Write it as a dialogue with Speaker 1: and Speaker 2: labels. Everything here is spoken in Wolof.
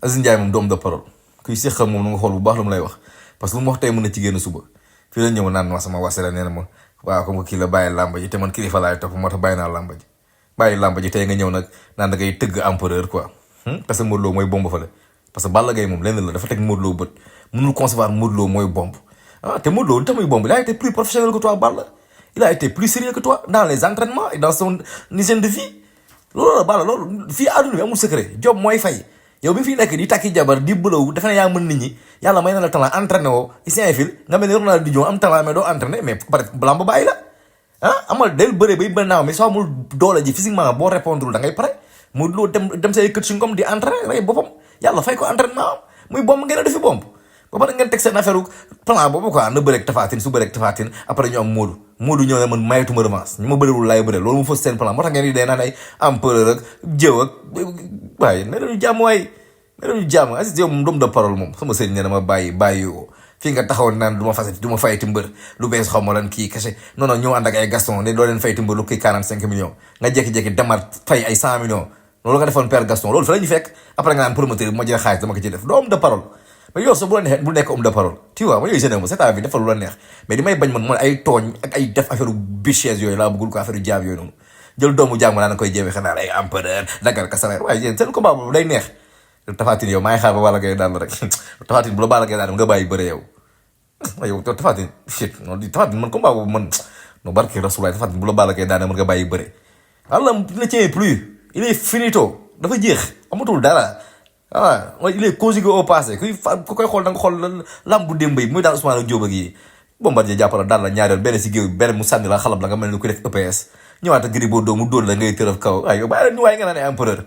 Speaker 1: Aziz Ndiaye moom doom de parole kuy séq moom na nga xool bu baax lu mu lay wax parce que lu mu wax tey mën na ci génn suba fii la ñëw naan ma sama wasila nee na ma waaw comme que kii la bàyyi làmba ji te man kilifa laay topp moo tax bàyyi naa làmba ji bàyyi làmba ji tey nga ñëw nag naan da ngay tëgg empereur quoi parce que Modou Lo mooy bomb fa la parce que Balla Gaye moom lenn la dafa teg Modou Lo bët mënul concevoir Modou Lo mooy bomb te Modou Lo li tax muy bomb il a été plus professionnel que toi Balla il a été plus sérieux que toi dans les entraînements et dans son hygiène de vie loolu la Balla loolu fii àdduna bi amul secret job mooy fay yow bi fi nekk di takki jabar di bëlaw defe ne yaa mën nit ñi yàlla may na la talent entraîné woo ici fil nga mel ni Ronaldinho am talent mais doo entraîné mais peut-être lamb bàyyi la amal del bëre bay bëri naaw mais soo amul doole ji physiquement boo répondre da ngay pare mu loo dem say kët si ngom di entraîné rey boppam yàlla fay ko entraînement am muy bomb ngeen a defi bomb ba pare ngeen teg seen affaire plan boobu quoi na bëreeg tafaatin su bëreeg tafaatin après ñu am Moodu ñëw ne man mayetuma revanche ñu ma bëriwul laay bëre loolu mu fës seen plan moo tax ngeen di dee naan ay empereur ak jëw ak waaye mais dañu jàmm waaye mais dañu jàmm Aziz yow moom doom de parole moom sama sëriñ ne dama bàyyi yoo fii nga taxaw naan du ma fasati du ma fayti mbër lu bees xaw ma lan kii kese non non ñëw ànd ak ay Gaston ne doo leen fayti mbër lu kii 45 millions nga jékki-jékki demaat fay ay 100 millions loolu nga defoon père Gaston loolu fa la ñu fekk après nga naan promoteur bi ma jël xaalis dama ko ci def doo homme de parole mais yow sax bu la neexee bu nekk homme de parole tu vois ma yooyu génne ma c'est à vie defal lu la neex mais di may bañ man ay tooñ ak ay def affaire bichesse yooyu laa bëggul ko affaire jaam yooyu noonu jël doomu jaam naa koy jéemee xanaa ay empereur dagal ka salaire waaye yéen seen combat boobu day neex Tafatine yow maa ngi xaar ba Balla Gaye daan la rek Tafatine bu la Balla Gaye daan nga bàyyi bëre yow yow Tafatine shit non di Tafatine man combat boobu man no barke Rasulullah Tafatine bu la Balla Gaye daan mën nga bàyyi bëre walla ne tient plus il est finito dafa jeex amatul dara il est conjugué au passé ku koy xool da nga xool lamb bu démb yi muy daan Ousmane ak Diop ak yi Bombardier jàppala daal la ñaari yoon benn si géew benn mu sànni la xalab la nga mel ni ku def EPS ñëwaat ak Gris Bordeaux mu dóor la ngay tërëf kaw waaye yow bàyyi la ñu waaye nga naan empereur